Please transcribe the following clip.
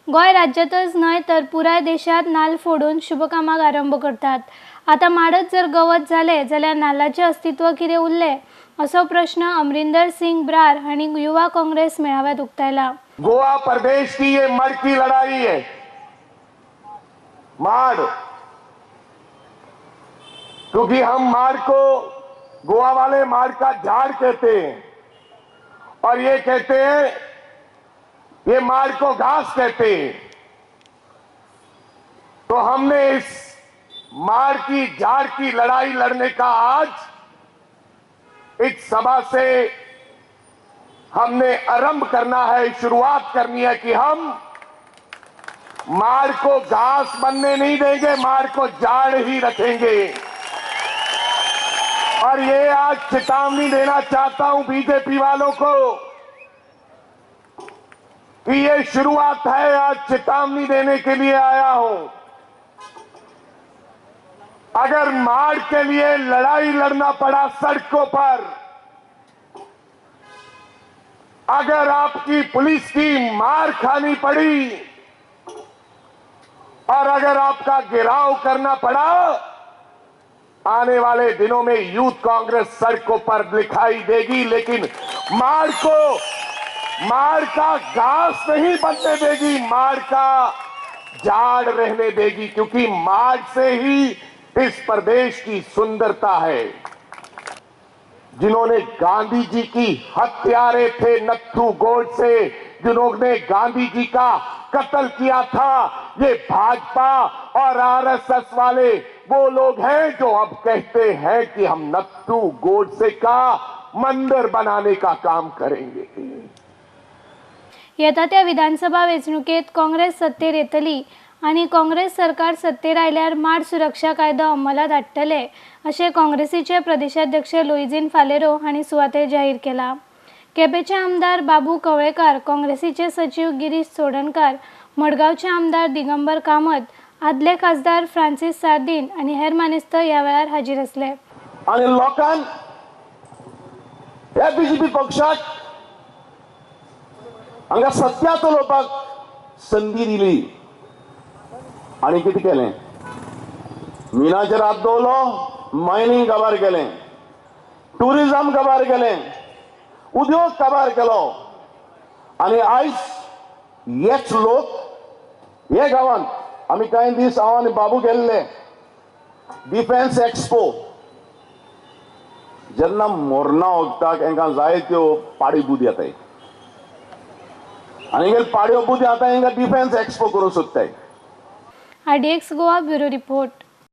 गोंय राज्यांतच न्हय तर पुराय देशांत नाल्ल फोडून शुभकामाक आरंभ करतात. आतां माडच जर गवत जाले जाल्यार नाल्लाचें अस्तित्व कितें उरलें असो प्रश्न अमरिंदर सिंग ब्रार हांणी युवा काँग्रेस मेळाव्यात उक्तायला. गोवा प्रदेश की ये मड़ की लड़ाई है, माड़, क्योंकि हम माड़ को गोवा वाले माड़ का झाड़ कहते हैं और ये कहते हैं ये माड़ को घास कहते हैं। तो हमने इस माड़ की झाड़ की लड़ाई लड़ने का आज इस सभा से हमने आरंभ करना है, शुरुआत करनी है कि हम माड़ को घास बनने नहीं देंगे, माड़ को झाड़ ही रखेंगे। और ये आज चेतावनी देना चाहता हूं बीजेपी वालों को कि ये शुरुआत है, आज चेतावनी देने के लिए आया हूं। अगर माड़ के लिए लड़ाई लड़ना पड़ा सड़कों पर, अगर आपकी पुलिस की मार खानी पड़ी और अगर आपका घेराव करना पड़ा, आने वाले दिनों में यूथ कांग्रेस सड़कों पर दिखाई देगी, लेकिन माड़ को माड़ का घास नहीं बनने देगी, माड़ का झाड़ रहने देगी, क्योंकि माड़ से ही इस प्रदेश की सुंदरता है। जिन्होंने गांधी जी की हत्यारे थे नत्थू गोडसे, जिन्होंने गांधी जी का कत्ल किया था, ये भाजपा और आरएसएस वाले वो लोग हैं जो अब कहते हैं कि हम नत्थू गोडसे का मंदिर बनाने का काम करेंगे। येता त्या विधानसभा वेंचणुकेत काँग्रेस सत्तेर येतली आनी काँग्रेस सरकार सत्तेर आयल्यार माड सुरक्षा कायदो अंमलात हाडटले अशें काँग्रेसीचे प्रदेशाध्यक्ष लुईझिन फालेरो हांणी सुवातेर जाहीर केला. केपेंचे आमदार बाबू कवळेकार, काँग्रेसीचे सचीव गिरीश चोडणकार, मडगांवचे आमदार दिगंबर कामत, आदले खासदार फ्रांसीस सार्दीन आनी हेर मानेस्त ह्या वेळार हाजीर आसले. आनी लोकांक ह्या बीजेपी पक्षाक हांगा सत्या चलोवपाक संदी दिली आनी कितें केलें, मिनाचेर हात दवरलो, मायनींग काबार केलें, टुरिजम काबार केलें, उद्योग काबार केलो आनी आयज हेच लोक हे गांवांत आमी कांय दीस हांव आनी बाबू गेल्ले डिफेन्स एक्सपो, जेन्ना मोरना वखदाक हेंकां जाय त्यो पाडी बुद्दी येताय आनी हेगेले पाड्यो बुद्दी आतां हेंकां डिफेन्स एक्सपो करूंक सोदताय. RDX Goa bureau report.